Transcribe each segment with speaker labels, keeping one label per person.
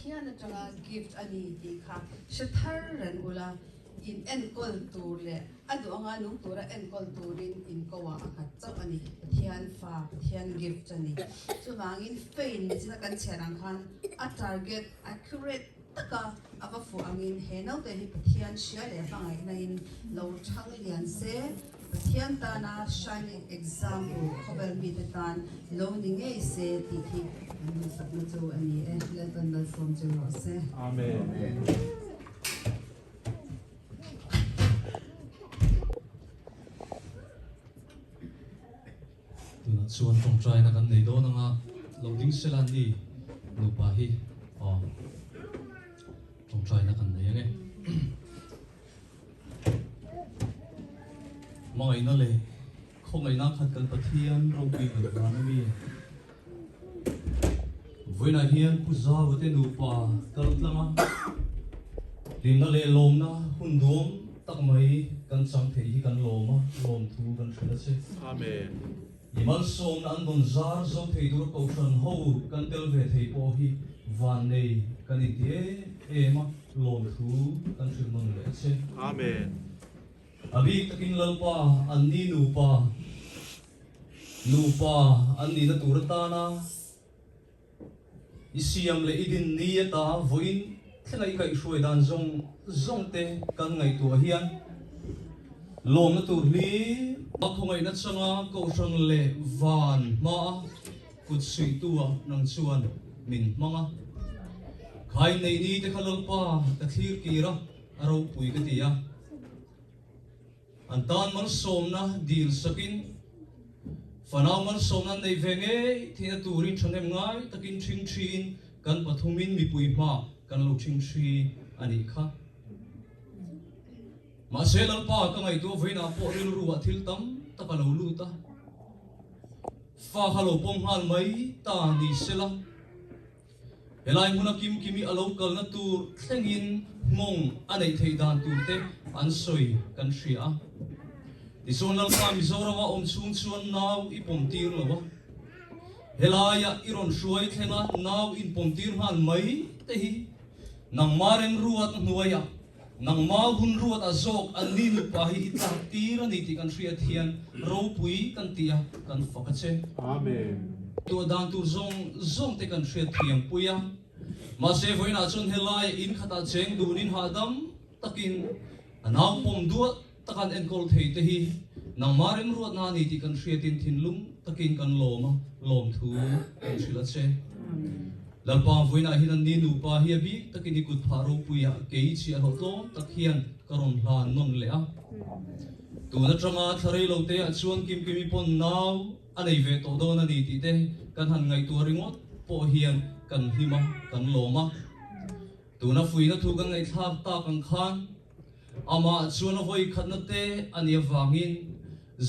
Speaker 1: Pathian atanga gift a ni tih kha hre thar reng ula, in enkawl tur leh a duh anga nung tura enkawl turin in ko ah a khat chauh a ni. Pathian fa, Pathian gift a ni. Chuvangin fain ni china kan chhiar ang khan a target accurate taka a va fuh angin he naute hi Pathian hria leh hmangaihna in lo thang lian se, Pathian tana shining example khawvel mite tan lo ni ngei se tih hi kan duhsakna chu a ni e. Lalpan malsawm che rawh se.
Speaker 2: Amen.
Speaker 3: Tunah chuan tawngtaina kan nei dawn anga lo ding sela ni nupa hi aw tawngtaina kan nei ange. Hmangaihna leh khawngaihna khat kan Pathian ropui ber dan a mi. Vawiinah hian Pu Zau te nupa kal tlang a, hlimna leh lawmna hun duam tak mai kan chang theih hi kan lawm a, lawmthu kan hrilh a che.
Speaker 2: Amen.
Speaker 3: I malsawmna an rawn zar zo thei tur kohhran ho kan tel ve thei pawh hi vannei kan inti em em a, lawmthu kan hrilh nawn leh a che.
Speaker 2: Amen.
Speaker 3: A bik takin Lalpa anni nupa Nupa an nihna tur atana i siam leh i din ni ata vawiin thlenga i kaihhruai dan zawng zawng te kan ngaihtuah hian lawmna tur hlir a khawngaihna changa Kohhran leh van hmaa kut suihtua nang chuan min hmang a. Khai neih ni te kha Lalpa ka thlir kir a, a ropui ka ti a. An tan malsawmna dil sakin fanau malsawmna an neih ve ngei theihna turin thahnem ngai takin ṭhing ṭhiin kan pathumin mipui hma kan lo ṭhing ṭhi a nih kha. Mahse Lalpa ka ngaihtuah vawiinah pawh rilruah thil tam tak a lo lut a, fa kha lo pawm nghal mai ta ni sela. Helai hmuna Kimkimi a lo kalna tur thlengin nghawng a neih theih dan tur te an sawi kan hria a. Tichuan Lalpa Mizorama awm chhung chuan nau i pawm tir lo a. Helaia i rawn hruai thlenga nau in pawm tir nghal mai te hi nangma remruat hnuaiah nangma hun ruat a zawk an ni nupa hi i tlak tir a ni tih kan hriat hian ropui kan ti a, kan fak a che.
Speaker 2: Amen.
Speaker 3: Tuah dan tur zawng zawng te kan hriat thiam pui a, mahse vawiinah chuan helai in khatah cheng dunin hahdam takin a nau pawm duat tak an enkawl thei te hi nangma remruatna a ni tih kan hriatin thinlung takin kan lawm a, lawmthu kan hrilh a che. Lalpa vawiinah hian an ni nupa hi a bik takin i kut phah ropuiah kei chhiah hlawh tlawm tak hian ka rawn hlan nawn leh a. Tun atanga thla rei lo te ah chuan Kimkimi pawn nau a nei ve tawh dawn a ni tih te kan han ngaihtuah ringawt pawh hian kan hlim a, kan lawm a. Tuna fuihna thu kan ngaihthlak tak ang khan Amah chuan a vawi khatna te a nih avangin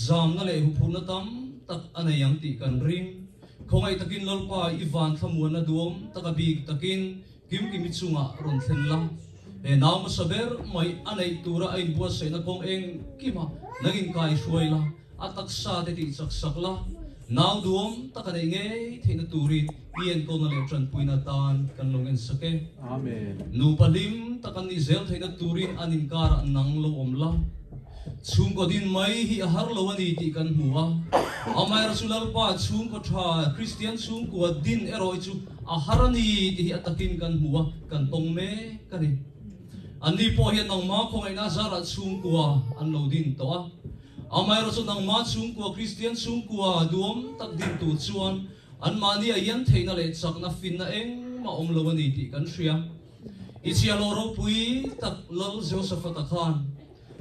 Speaker 3: zamna leh huphurhna tam tak a nei ang tih kan ring. Khawngaih takin Lalpa i van thlamuanna duam tak a bik takin Kimkimi chungah rawn thlen la. He nau hmasa ber mai a neih tura a inbuatsaihna kawng engkima nang inkai hruai la, a taksa te tih chak sak la, nau duam tak a neih ngei theihna turin i enkawlna leh tanpuina atan kan lo ngensak e.
Speaker 2: Amen.
Speaker 3: Nupa hlim tak an nih zel theihna turin an inkarah nang lo awm la. Chhungkaw din mai hi a har lo a ni tih kan hmu a. Amaherawhchu Lalpa chhungkaw tha Kristian chhungkua din erawh hi chu a har a ni tih hi a takin kan hmu a, kan tawng mek a ni. Anni pawh hian nangmah khawngaihna zarah chhungkua an lo din tawh a. Amaherawhchu nangmah chhungkua Kristian chhungkua duam tak din tur chuan anmahni a ian theihna leh chakna finna engmah awm lo a ni tih kan hria. I chhiahhlawh ropui tak Lal Jehoshaphat-a khan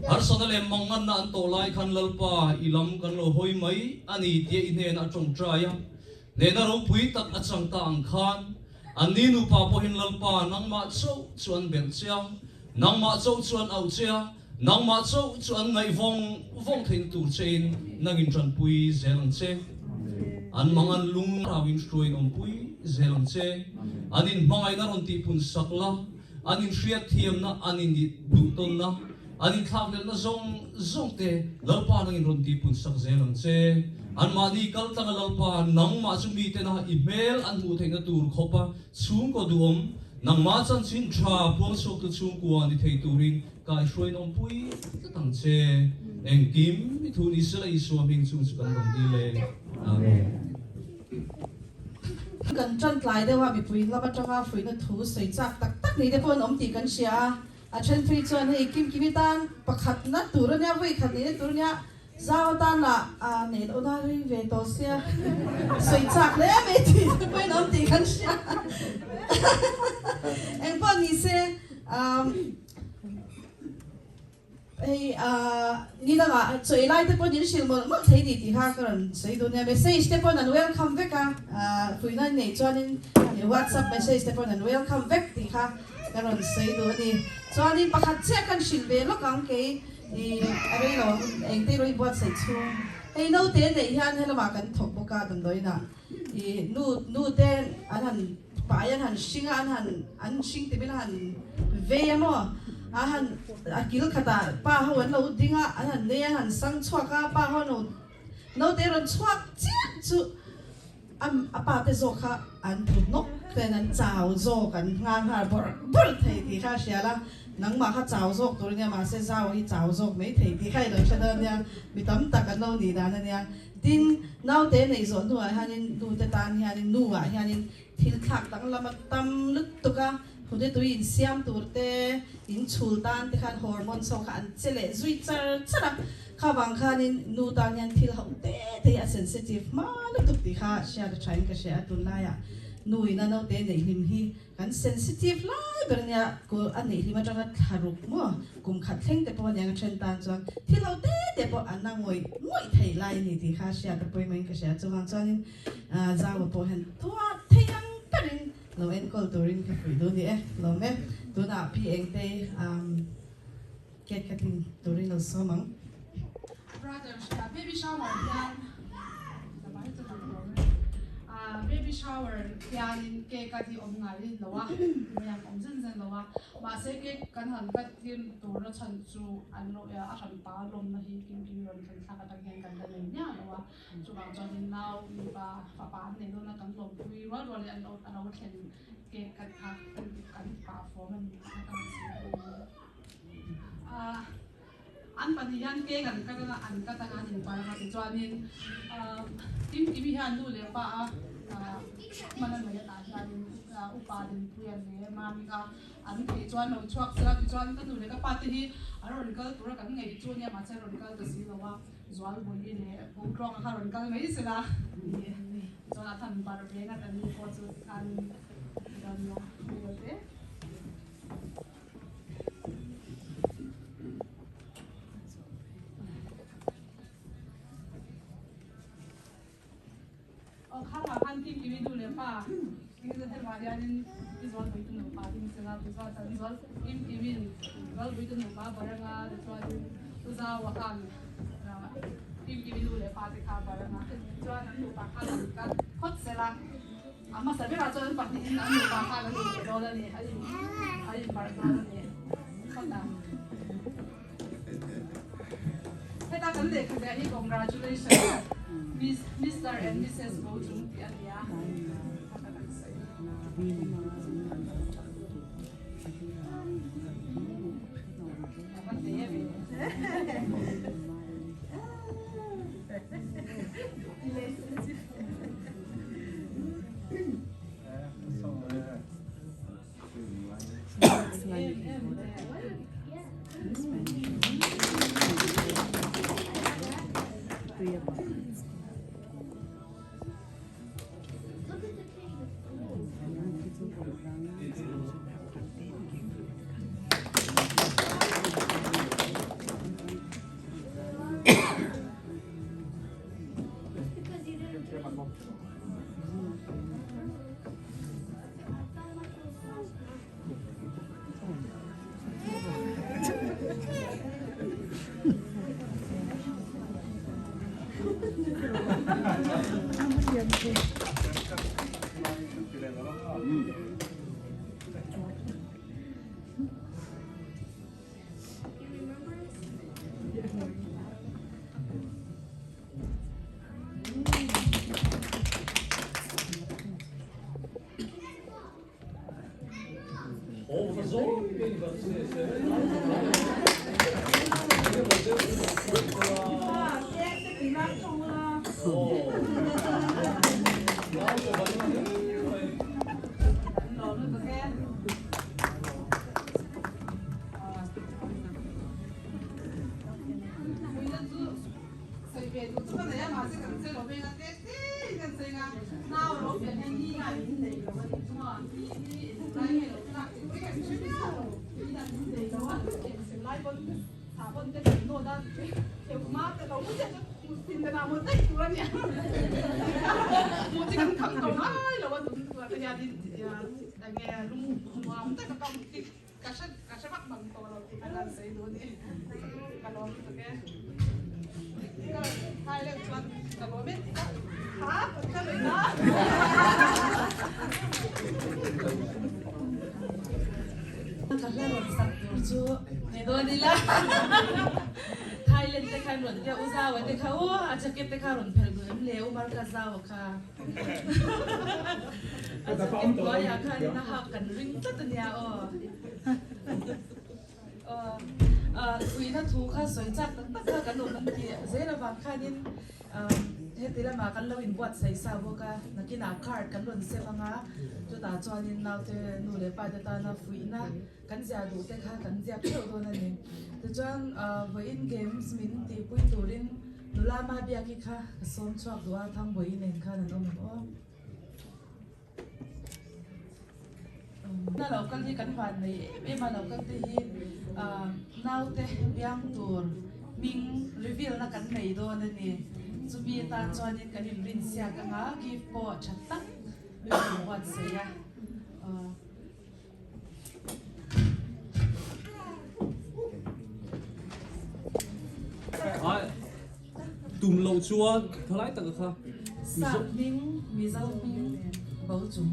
Speaker 3: harsatna leh manganna an tawh lai khan Lalpa i lam kan lo hawi mai a ni tia i hnenah a tawngtai a, hnehna ropui tak a chang ta ang khan anni nupa pawhin Lalpa nangmah chauh chu an belh che a, nangmah chauh chu an auh che a, Nangmah chauh chu an ngaih vawng vawng theihna tur chein nangin tanpui zel ang che. An mang an lung rauin hruaiin awmpui zel ang che. An inhmangaihna rawn tihpun sak la, an inhriatthiamna, an induhtawnna, an inthlakhlelhna zawng zawng te Lalpa nangin rawn tihpun sak zel ang che. Anmahni kal tlanga Lalpa, nangmah chu mitena i hmel an hmuh theihna tur khawpa chhungkaw duhawm. Nangmah chanchin tha puangchhuaktu chhungkua ni thei turin kaihhruaiin awmpui tlat ang che. Engkim i thu ni sela Isua hming chung chu kan rawn dil e. Amen.
Speaker 1: Kan tan tlai deuh a, mipui lam atanga fuihna thu sawi chak tak tak nei te pawh an awm tih kan hria a. A then phei chuan hei Kimkimi tan pakhatna tur ania, vawi khat neihna tur ania, Zau atan lah neih lohna rei ve tawh sia, sawi chak hle mai tih te pawhin awm tih kan hria. Engpawh ni se, hei ni dangah chaw ei lai te pawhin in hrilh mawlh mawlh thei ni tih kha ka rawn sawi duh nia. Message te pawhin an welcome vek a, fuihna neih chuanin WhatsApp message te pawhin an welcome vek tih kha ka rawn sawi duh a ni. Chuanin pakhat chiah kan hrilh ve lawk ang kei. I a rei lo ang, engte erawh i buatsaih chhung. Hei naute neih hian helamah kan thawk bawk a damdawiinah i nu nu te an han pai an han hring a an han an hring timin a han vei a maw a han a kil khatah pa ho an lo ding a an han nei a an han sang chhuak a pa ho an lo naute rawn chhuak chiah chu a pa te zawk kha an tlu nawk ten an chau zawk an nghal nghal bawrh bawrh thei tih kha a hria la, nangmah kha chau zawk tur ania mahse zau hi chau zawk mai thei tih kha i lo hre dawn ania, mi tam tak an lo nih dan ania. Tin, naute neih zawh hnuah hianin nu te tan hianin nu ah hianin thil thlak danglam a tam lutuk a, hnute tui insiam tur te, inchhul tan te khan hormones ho kha an che leh zui char char a, Kha vang khanin nu tan hian thil hauh te te hi a sensitive hma lutuk tih kha hriat a thain ka hria a, tunlaiah nu ina naute neih hlim hi kan sensitive lai ber ania, a neih hlim atanga thla ruk maw kum khat thleng te pawh aniang a then tan chuan thil hauh te te pawh an la ngawih ngawih thei lai a ni tih kha hriat a pawimawhin ka hria, chuvang chuanin Zaua pawh hian tuah thei ang berin lo enkawl turin ka fuih duh a ni e, lawm e, tunah Pi Engtei. Cake cutting turin lo sawm ang.
Speaker 2: Brother hria baby shower hian baby shower hianin cake cut hi awm ngai rin lo a maiang awm zen zen lo a mahse cake kan han cut tir tur na chhan chu an lo a hran pa lawmna hi kim kim rawn thlen thlak atang hian kan la nei miah lo a chuvang chuanin nau mipa fapa an nei dawn a kan lawmpui rual rual in a lo thlen cake cut kha kan pah fawm a ni a kan siam. An pahnih hian cake an cut a, an cut anga an inpar anga tichuanin Kim Kimi hian nu leh pa a hman a nei atah hianin upa Dinpuia leh Mami kha an theih chuan lo chhuak sela tichuan ka nu leh ka pa te hi an rawn kal tura kan ngaih chu ania mahse an rawn kal ta si lo a, Zualbawi leh Boruaka kha rawn kal mai sela chuan a than bar ve ngat an ni pawh chu tikhan dawn nia hmel te. Aw khangah khan kim kimi nu leh pa king za hel mah hianin i zual pui tu nupa ding sela tichuan kan zual kim kimin zual pui tu nupa baranga tichuanin u zaua khan kim kimi nu leh pa te kha baranga chuan an nupa khan an kat phawt sela. A hmasa berah chuan an pahnihin an nupa khan an inpe dawn a ni, an in an inbarh dawn a ni. Khawtah. Heta kan lehkha ziah hi Congratulations Miss Mister and Missus Bochung tih a ni a. Khawtah kan sawi. A va te ve. Ka hla rawn sak tur chu ni dawn ila Thailand te khan rawn tia u Zaua te kha u a jacket te kha rawn phelh duh em le u Marka Zaua kha a jacket hnuaiah khanin a hak kan ring tlat ania aw. Uina thu kha sawi chak tak tak kha kan awm an tih zel avang khanin heti lamah kan lo inbuatsaih sa bawk a, nakinah card kan rawn sem ang a, chutah chuanin naute nu leh pa te tana fuihna kan ziah duh te kha kan ziak theuh dawn a ni. Tichuan vawiin games min tihpui turin nula Mabiaki kha ka sawm chhuak duh a, Thangbawihi nen khan an awm ang aw. Na lo kal hi kan van nei em em a, lo kal te hi naute biang tur hming reveal na kan nei dawn a ni. Chumi atan chuanin kan inrin siak anga gift pawh tha tak min rawn buatsaih a.
Speaker 3: Tum loh chuan thalai taka kha.
Speaker 2: Sap hming, Mizo hming, bo chung.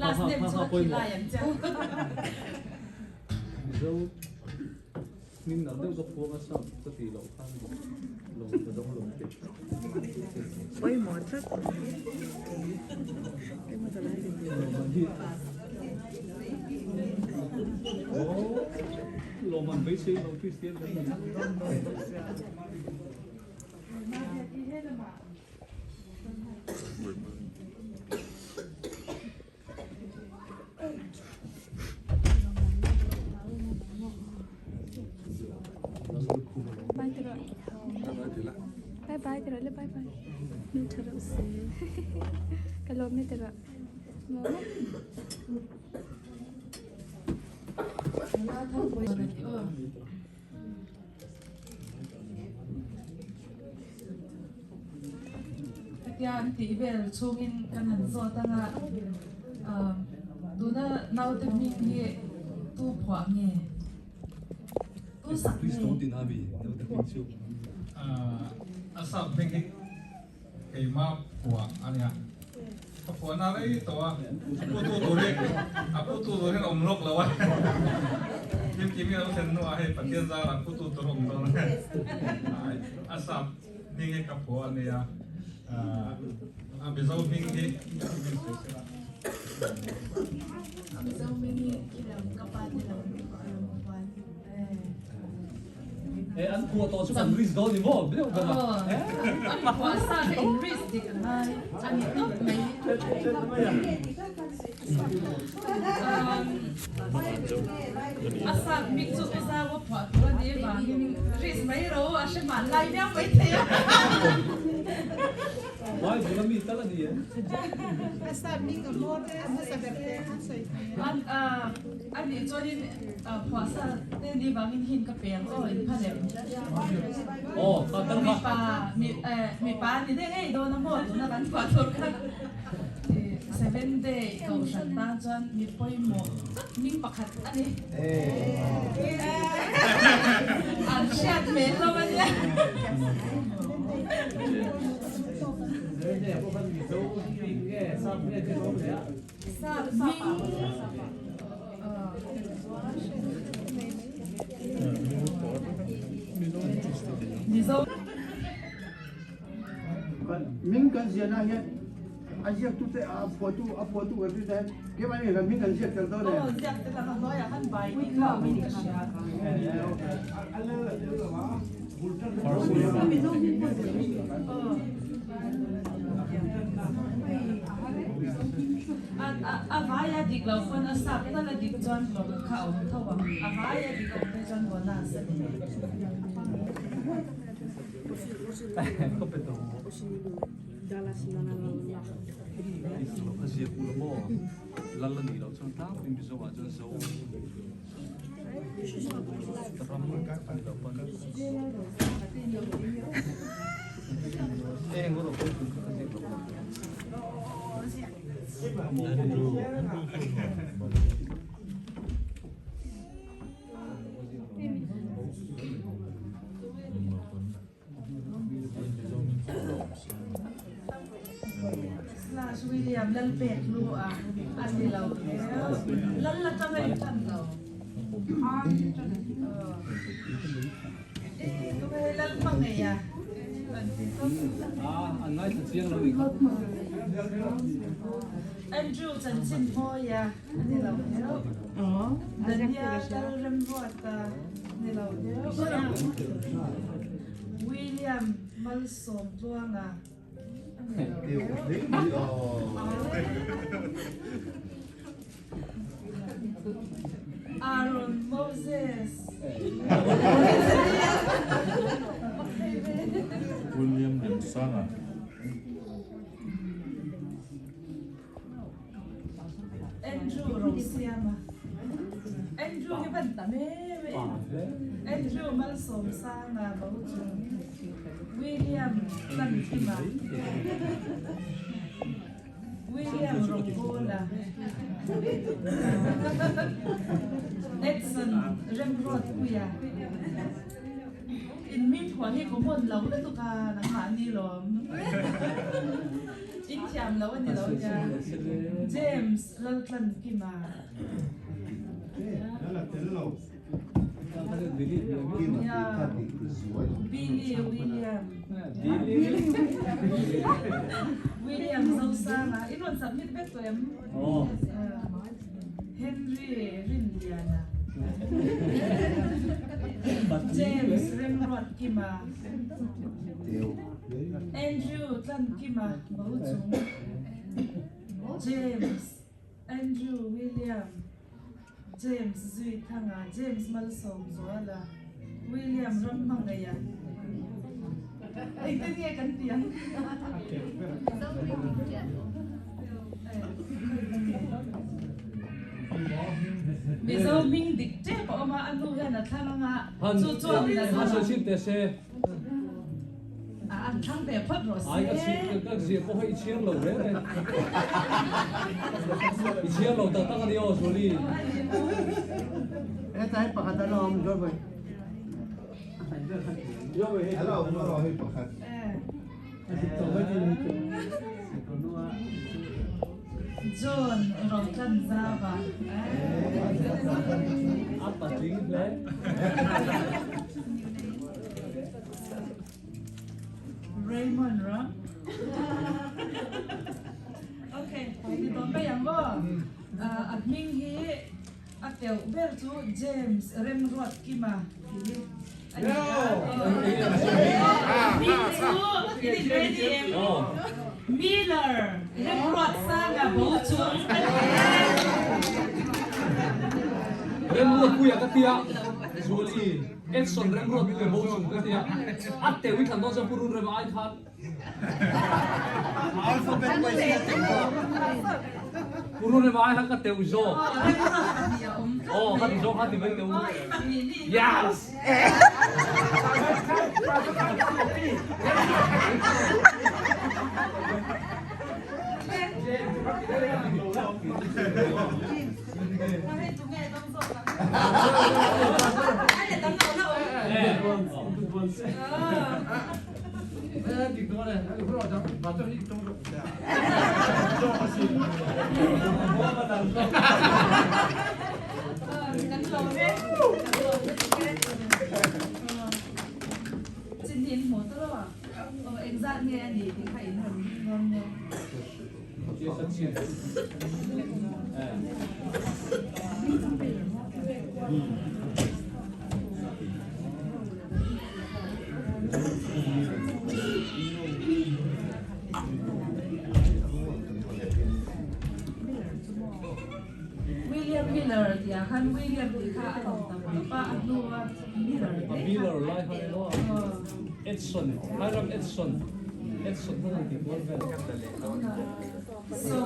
Speaker 2: Last name chu a khilai an che.
Speaker 3: Mizo hming nalh deuh ka phuang a sap ka tih loh khan lawm ka dawng lo teh.
Speaker 4: Pawimawh tlat.
Speaker 3: Lawm an beisei lo Kristian kan ni.
Speaker 4: Bye bye tiro le bye bye. Nu tharo se. Ka lawm e tiro. Mo.
Speaker 2: Hetia an tih vel chhungin kan han zawt anga tuna naute hming hi tu phuah nge? Tu sak nge?
Speaker 5: A sap hming hi keimah phuah a nia. Ka phuah na rei tawh a, a putu turin a putu turin awm lawk lo a. Kimkimi a lo thlen hnuah hei Pathian zarah putu tur awm dawn a. A sap hming hi ka phuah a nia. A Mizo hming hi Kimkimi sawi se la.
Speaker 2: A Mizo hming hi khilam ka pa te lam a lo phuah a ni.
Speaker 3: Eh an phuah tawh chu kan risk dawn ni maw deuh ber a.
Speaker 2: An phuah sa kha in risk dik a ngai a ni tawp mai. A sak bik chu u zau a phuah tur a nih vangin risk mai ro a hre mah lai viau mai thei a.
Speaker 3: Bible a mi tal a ni em?
Speaker 6: A sak bik a hmawr a hmasa ber te a sawi thei a.
Speaker 2: A nih chuanin phuahsa te ni vangin hin ka peng aw in pha lem.
Speaker 3: Aw ka tal kha.
Speaker 2: Mipa mipa ni deuh ngei dawn a maw tuna kan phuah tur kha. Seven day kohhran tan chuan mi pawimawh tak hming pakhat a ni. An hriat hmel hlawm a nia.
Speaker 7: Ming kan ziahna hian A ziaktu te a phuahtu a phuahtu kan rin te keimah nih kan hming kan ziak tel dawn em?
Speaker 6: Aw ziak tel ang a hnuaiah khan bai tih kha a awm in ka hria.
Speaker 7: A lal a tel lo a bul tan
Speaker 6: A vai a dik loh pawn a sap tal a dik chuan hlawm kha a awm tho ang. A vai a dik a awm phei chuan bonus a ni mai.
Speaker 3: A ziak u la maw? Lal a nih loh chuan tlangpui Mizo ah chuan Zo ram a ni loh pawn eng erawh pawh tum kha ka ziak loh a.
Speaker 6: Slash William Lalpek lu a a ni lo Lal atanga in tan lo Lal hmangaih a Andrew chanchin hawi a a ni lo Daniel Lalremruata ni lo deuh. William Malsawmtluanga a ni lo deuh. Aaron Moses.
Speaker 8: William Remsanga.
Speaker 6: Andrew Rosiama Andrew hi van tam em em Andrew Malsawmsanga bo chung William Tlanthima William Rongbawla Edson Remruatpuia In hming phuah hi common lo lutuk a nangmahni lawm. In thiam lo a ni lo nia. James Laltlankima. Billy William. William Zosanga. In rawn submit vek tawh em? Henry Rinliana. James Remruatkima. Andrew Tlankima Bochung, James Andrew William, James Zuithanga, James Malsawmzuala, William Ramhmangaia. Engtin nge kan ti ang? Mizo hming dik tep a awm a, a nu hian a thlang anga chu chuan in a zawng a. An thlang ve phawt rawh se.
Speaker 3: Ai ka chhiar ka ziah pawh hi i chhiar lo reng e. I chhiar lo tak tak a ni aw Julie.
Speaker 7: Hetlai pakhat a lo awm zawk ve.
Speaker 8: A lo awm erawh hei pakhat.
Speaker 6: John Rotlanzava.
Speaker 3: A patling hle.
Speaker 6: Raymond Ram. Okay, ni dawn mai ang maw? A hming hi a teuh ber chu James Remruatkima tih hi a ni a. A hming chu in in ready em? Miller Remruatsanga bo chung a ni e.
Speaker 3: Remruatpuia ka tia, Zuali. Edson Remruatpuia bo chung ka tia, a teuh i thlan dawn chuan Pu Runrema ai khan. Pu Runrema ai khan ka teuh zawk. Aw ka ti zawk kha ti mai teh u. Yes!
Speaker 6: William Miller tih ah khan William tih kha a rawn tam tawp a, a hnua Miller daih kha.
Speaker 3: Miller lai khan emaw Edson, Hiram Edson, Edson khan an ti kual vel.
Speaker 6: 12.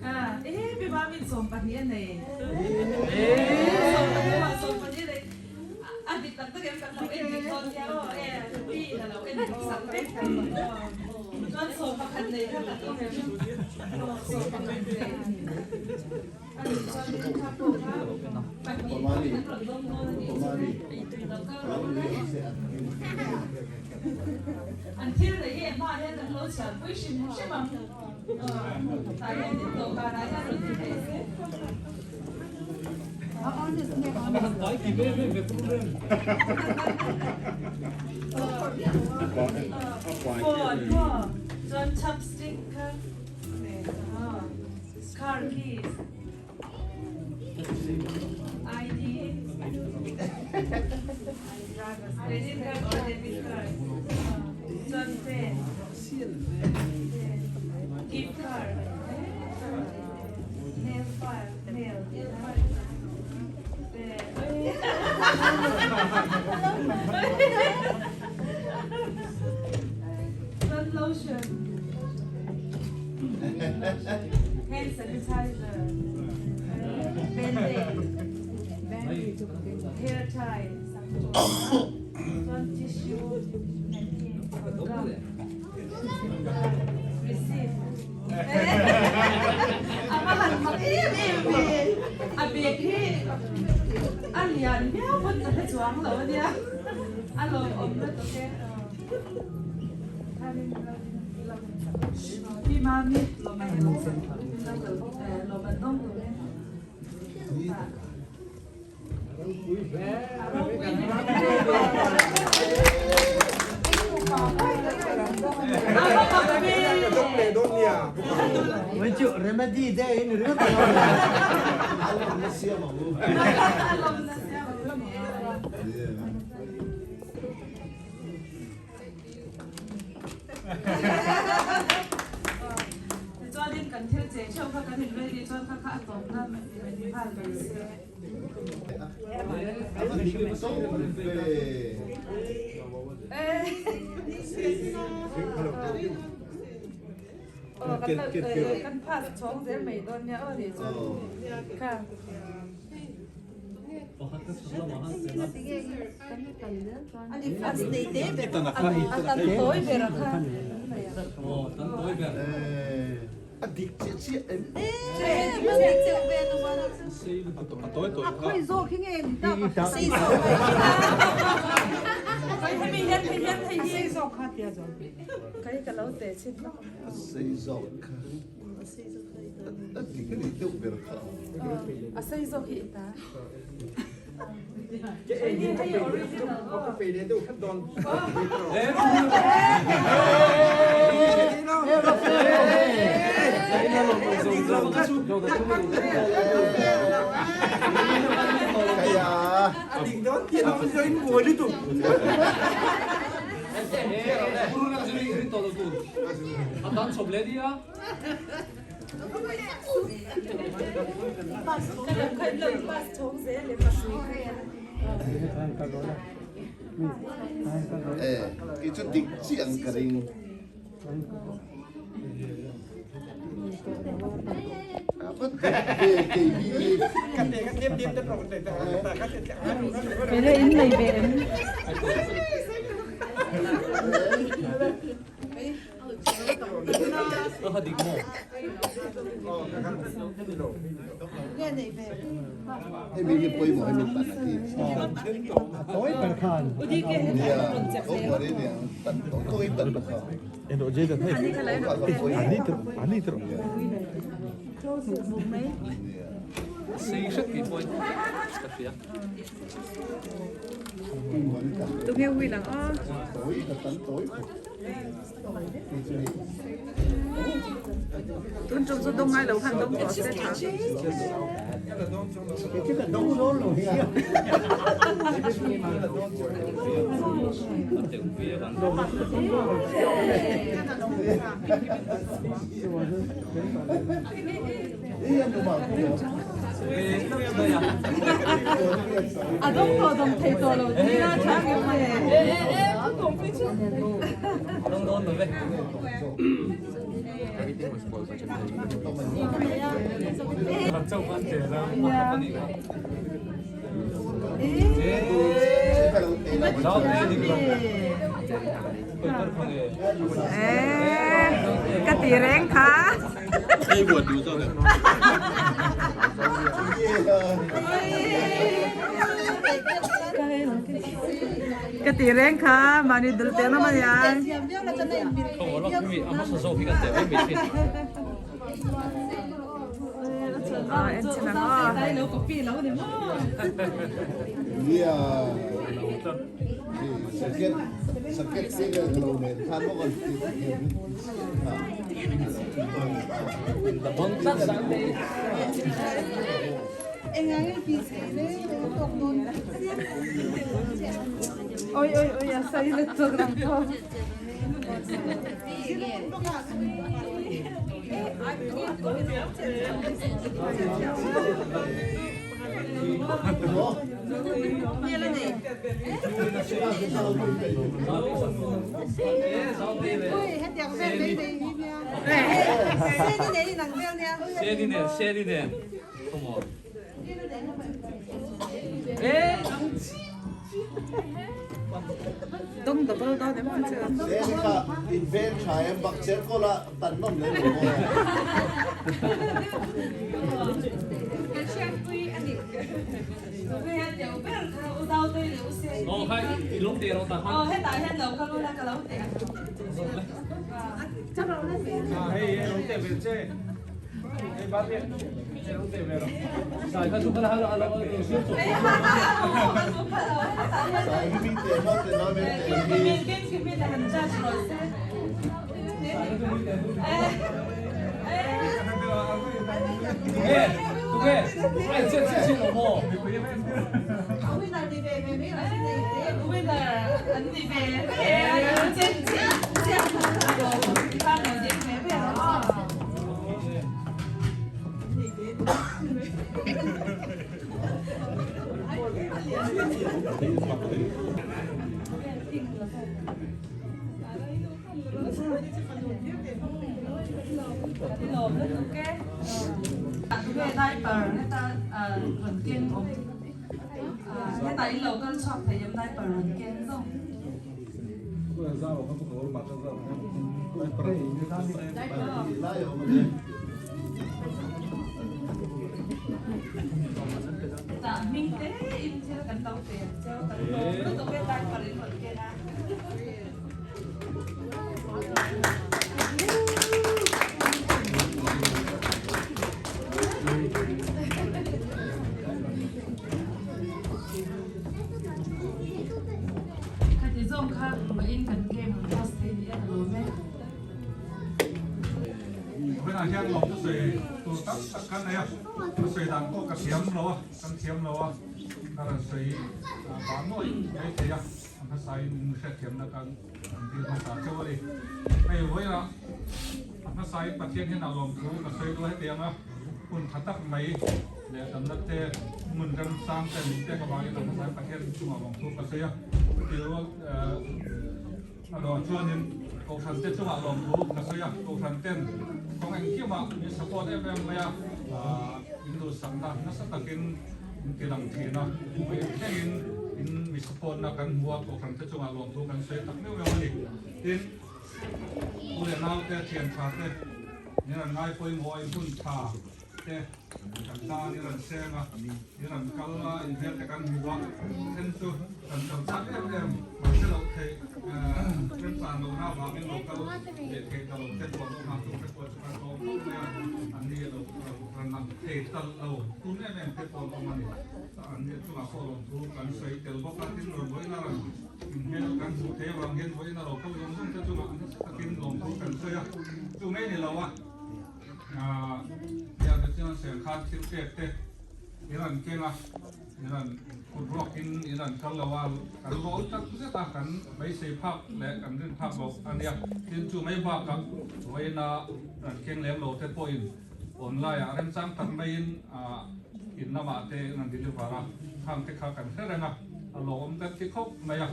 Speaker 6: A e mi ma min 12 a nei. 12 12 a nei. A dik tak tak em kan lo en dik dawn nia aw e mi in a lo en dik sak vek aw. Chuan 11 nei kha kan awm em aw 11 nei. A nih chuan in kha pawh kha pahnih an rawn dawng dawn a nih chu lo kal rawh u. An thil neih hi hma hian kan lo chhiarpui hrim hrim ang. Tah hian in dawhkanah hian rawn ti thei se. Phone maw chuan chopstick kha car keys ID credit card or debit card chuan pen gift card nail file nail chuan lotion Hand sanitizer, band-aid, hair tie, chuan tissue, napkin, gum, receipt. A va han mak em em ve! A bag hi a lian viau pawn ka hre chuang lo a nia, a lawmawm lutuk e. Pi Mami lawm an dawng tur e.
Speaker 7: Remedy te in ringawt
Speaker 6: Tichuanin kan thil che theuh kha kan in ready chuan kha kha a tawpna ni nghal mai se. Kan pass chhawng zel mai dawn nia aw ni chuan kha.
Speaker 8: A dik chiah chiah em? A sei zawk kha. A dik a nih deuh ber kha.
Speaker 6: A sei zawk hi i ta.
Speaker 8: Kei chu dik chiah ang ka ring. A va dik ve kei hi. Hei mi hi pawimawh hi min tan a ti. Nia, ko buai nia, tan tawh tawh in tan bawk a.
Speaker 4: Tunge wheel ang aw.
Speaker 8: Tawi ka tan tawi.
Speaker 6: Tun tum chu dawng ngai lo khan dawng tawh se tha. A dawng tawh dawng thei tawh lo tia tha nge mai e.
Speaker 3: Dawng dawn lo ve.
Speaker 6: Ka ti reng kha. Ka ti reng kha mahni dul te na man yan. En chin ang aw. Oi oi oi a sai le tuk rang tho.
Speaker 3: Seni nen, Seni nen. Come on.
Speaker 6: Dong double dawn em chu.
Speaker 8: Seni kha in veng tha em bak cher ko la tan nawm leh lo maw.
Speaker 3: Oh, khai, i lung te ro ta khan. Sai kha chu kha la la la siam chu.
Speaker 8: Sai hi mi te no te no me te hi.
Speaker 3: Tunge, tunge, ai chen chen chen lo mo.
Speaker 6: Khati zawng kha vawiin kan game ang post thei ni e ka lawm e.
Speaker 5: Vawiinah hian lawm chu sawi tur tak tak kan nei a, ka sawi dan pawh ka thiam lo a, kan thiam lo a, ka rawn sawi pah nuaih mai thei a, a hmasain in hriatthiamna kan dil hmasa chauh a ni. Hei vawiinah a hmasain Pathian hian a lawmthu ka sawi duh a hetiang a, hun tha tak mai leh damna te hmun remchang te min pek avangin a hmasain Pathian chungah lawmthu ka sawi a, chutirual a lawm chuanin Kohhran te chungah lawmthu ka sawi a, Kohhran ten kawng engkimah min support em em mai a, in duhsakna nasa takin min ti lang thin a, vawiin thlengin in mi support na kan hmu a, Kohhran te chungah lawmthu kan sawi tak meuh meuh a ni. Tin, u leh nau te, thian tha te, min rawn ngai pawimawh a, in hun tha te kan tan i rawn seng a, i rawn kal a, in hmel te kan hmu a, then chu kan kal chak em em mahse loh theih remchan lohna avangin lo kal leh theih ta lo te pawh an awm a, chung te pawh chu kan tlawm khawp mai a, an ni lo rawn lang. hman thei tal lo tum em em te pawh an awm a ni. An ni chungah pawh lawmthu kan sawi tel bawk a, tin rawn vawiin a rawn inhmel kan hmuh thei avang hian vawiin a lo kal zawng zawng te chungah nasa takin lawmthu kan sawi a, chu mai ni lo a, hia te chuan seng khan thil pek te i rawn keng a, i rawn kut ruakin i rawn kal lo a, kan lawm tak zet a, kan beisei phak leh kan rin phak loh a nia, tin chu mai bakah vawiin a rawn keng lem lo te pawhin Online ah remchang tak maiin in lamah te an deliver a, khang te kha kan hre reng a, a lawmawm kan ti khawp mai a,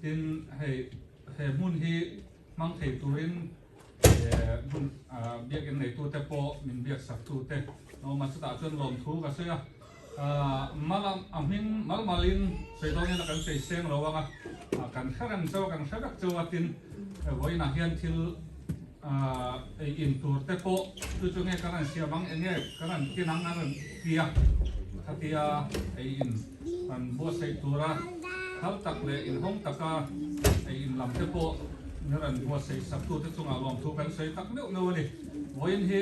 Speaker 5: tin hei he hmun hi hmang thei turin hmun biakinn neitute pawh min biak sak tute an awm a, chutah chuan lawmthu ka sawi a, mal a hming mal malin sawi dawn ila kan sawi seng lo ang a, kan hre reng chauh a, kan hre vek chauh a, tin vawiinah hian thil Ei in tur te pawh chu chu nge kan rawn siam ang enge kan rawn kin ang an rawn ti a, khatia ei in kan buatsaih tura thal tak leh inhawng taka ei in lam te pawh min rawn buatsaih sak tute chungah lawmthu kan sawi tak meuh meuh a ni. Vawiin hi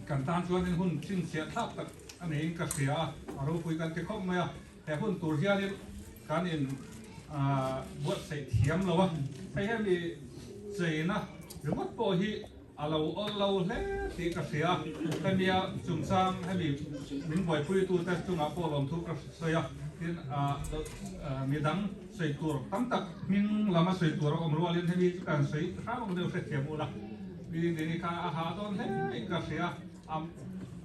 Speaker 5: kan tan chuanin hun chhinchhiah thlak tak a niin ka hria a, a ropui kan ti khawp mai a. He hun tur hianin kan in buatsaih thiam lo a, hei hemi cheina ringawt pawh hi a lo awl lo hle tih ka hria a, hemia chungchang hemi min buaipuitute chungah pawh lawmthu ka sawi a, tin midang sawi tur tam tak hming lama sawi tur a awm rualin hemi chu kan sawi hrang ang deuh hrethiam ula, mi ding kha a ha dawn hle in ka hria.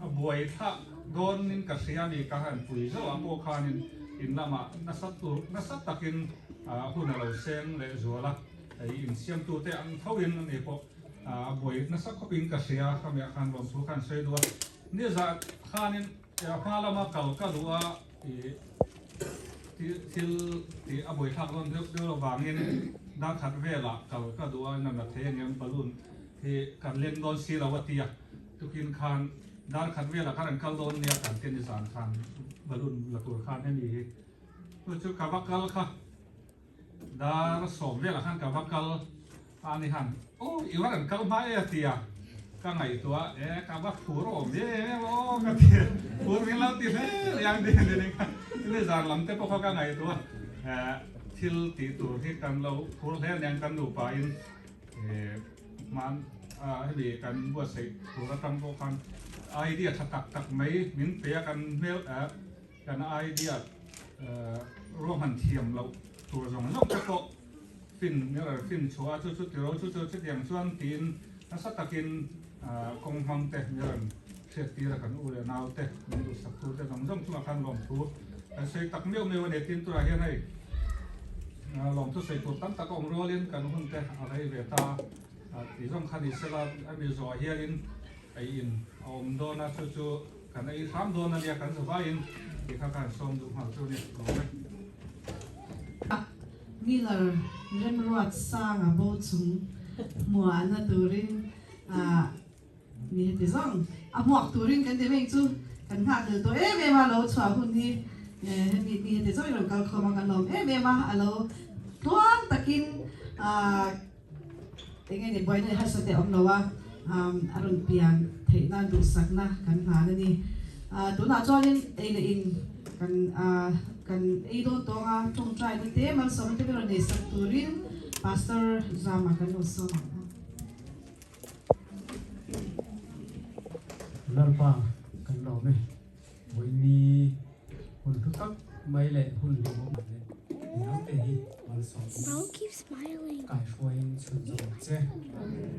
Speaker 5: A buai thlak dawnin ka hria a ni, ka han pui zauh ah pawh khanin in lamah nasa tur nasa takin hun a lo seng leh zual a, hei insiamtute ang thoin a ni pawh a buai nasa khawpin ka hria, khamiah khan lawmthu khan sawi duh a, nizah khanin hma lama kal ka duh a ih thil tih a buai thlak dawn deuh deuh avangin darkhat velah kal ka duh a, inam la thei a niang balloon hi kan leng dawn si lo a ti a. Tukin khan dar khat velah khan an kal dawn nia kan ti a ni zan khan balloon la tur khan hemi hi chu chu ka va kal kha dar sawm velah khan ka va kal a ni han aw i var an kal hma e a ti a ka ngaihtuah e ka va phur awm em aw ka ti a phur min lo ti hle ang ni ni kha ni zan lam te pawh kha ka ngaihtuah thil tih tur hi kan lo phur hle aniang kan nupa in Hman hemi kan buatsaih tur atang pawh khan idea tha tak tak mai min pe a, kan hmel kan idea ruahman thiam loh tur zawng zawng te pawh fin fin chhuah a, chu chu tiro chu chu chutiang chuan tiin nasa takin kawng hmang te min rawn hriat tir a, kan u leh nau te min duhsak tu te zawng zawng chungah khan lawmthu kan sawi tak meuh meuh a ni. Tin turah hian hei Lawmthu sawi tur tam tak a awm rualin kan hun te a rei ve ta tih zawng kha ni sela a mi zawhah hianin ei in a awm dawn a, chu chu kan ei hram dawn a nia kan zavaiin tih kha ka han sawm duh nghal chu a ni lawm e.
Speaker 1: Miller remruat sanga bo chung hmuahna turin Ni heti zawng a hmuak turin kan ti mai chu kan nghah tel tawh em em a, lo chhuah hun hi hemi ni heti zawng i rawn kal khawm a kan lawm em em a, a lo tluang takin eng nge ni buaina leh harsa te a awm lo a, a rawn pian theih nan duhsakna kan hlan a ni. Tunah chuanin ei leh in kan kan ei dawn tawng a, tawngtaina te malsawmna te rawn nei sak turin Pastor Zama kan lo sawm ang.
Speaker 9: Lalpa kan lawm e, vawiini hun hlu tak mai leh hun hlimawm leh naute hi malsawmin kaihruaiin chhunzawm ang che.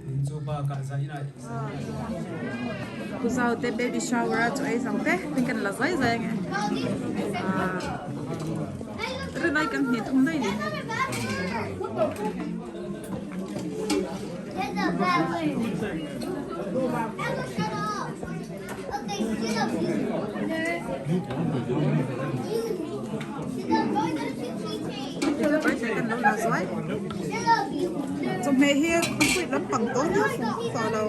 Speaker 9: Tin chu bakah zainah
Speaker 6: Pu Zau te baby shower a chu ei zo te tin kan la zai zai ange rinai kan hnih thum daih ni. Chawhmeh hi a sweet lampang tawh nia fung tawh lo.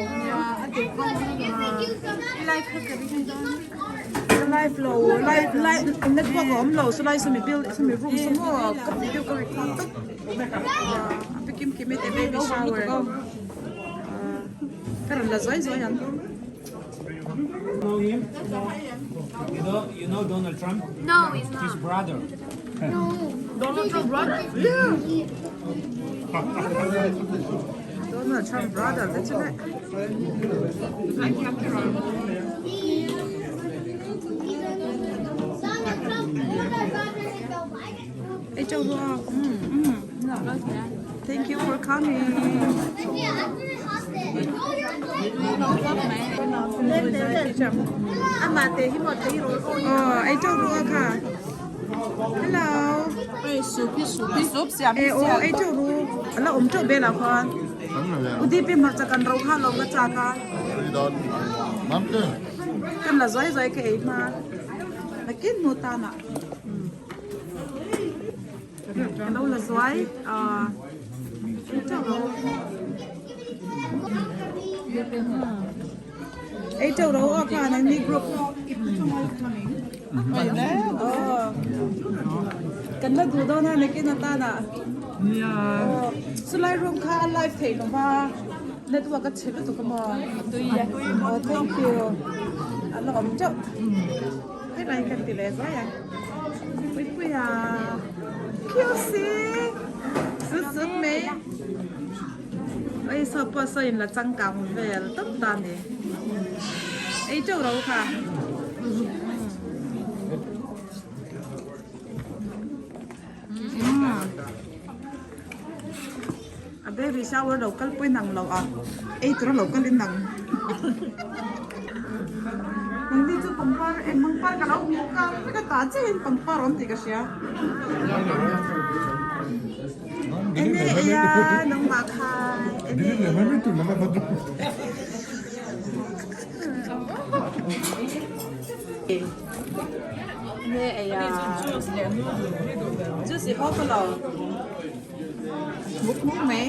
Speaker 6: Live lo live live network a awm lo saw lai sawmi build sawmi room saw maw ka video ka record tawp. A kim kim te baby shower. Ka rawn la zuai zuai ang.
Speaker 10: Know him? You know, you know Donald Trump?
Speaker 4: No, he's not.
Speaker 10: His brother.
Speaker 4: No.
Speaker 6: Donald Trump brother?
Speaker 4: Yeah.
Speaker 6: Donald Trump brother te chu le. Ei chau ruak. Thank you for coming. Oh, ei chau ruak kha. Hello. E oh, ei chau ru. Ala om chau bela khan. Udi pi hmarcha kan ro kha lo ka chak a. Kan la zuai zuai ka ei hma. Nakin hmu tan ah. Ka lo la zuai ah ei teuh ro. Ei teuh ro aw khan an ni group. Kan la duh dawn a nakin atan ah. Chulai room kha a live theih lo va network a chhe lutuk a maw. Oh thank you. A la awm teuh. Helai kan ti leh zai a. Puipui a QC zut zut mai. Oi saw pawh saw in la changkang vel tawp ta ni. Ei teuh ro kha. A baby shower lo kal pawhin ang lo a, ei tura lo kalin ang. Nangni chu pangpar eng pangpar ka lo hmuh ka ka tah chiahin pangpar awm tih ka hria. Enge ei a nangmah kha enge ei a. Enge ei a. Juice i haw ka lo. Muk muk mai.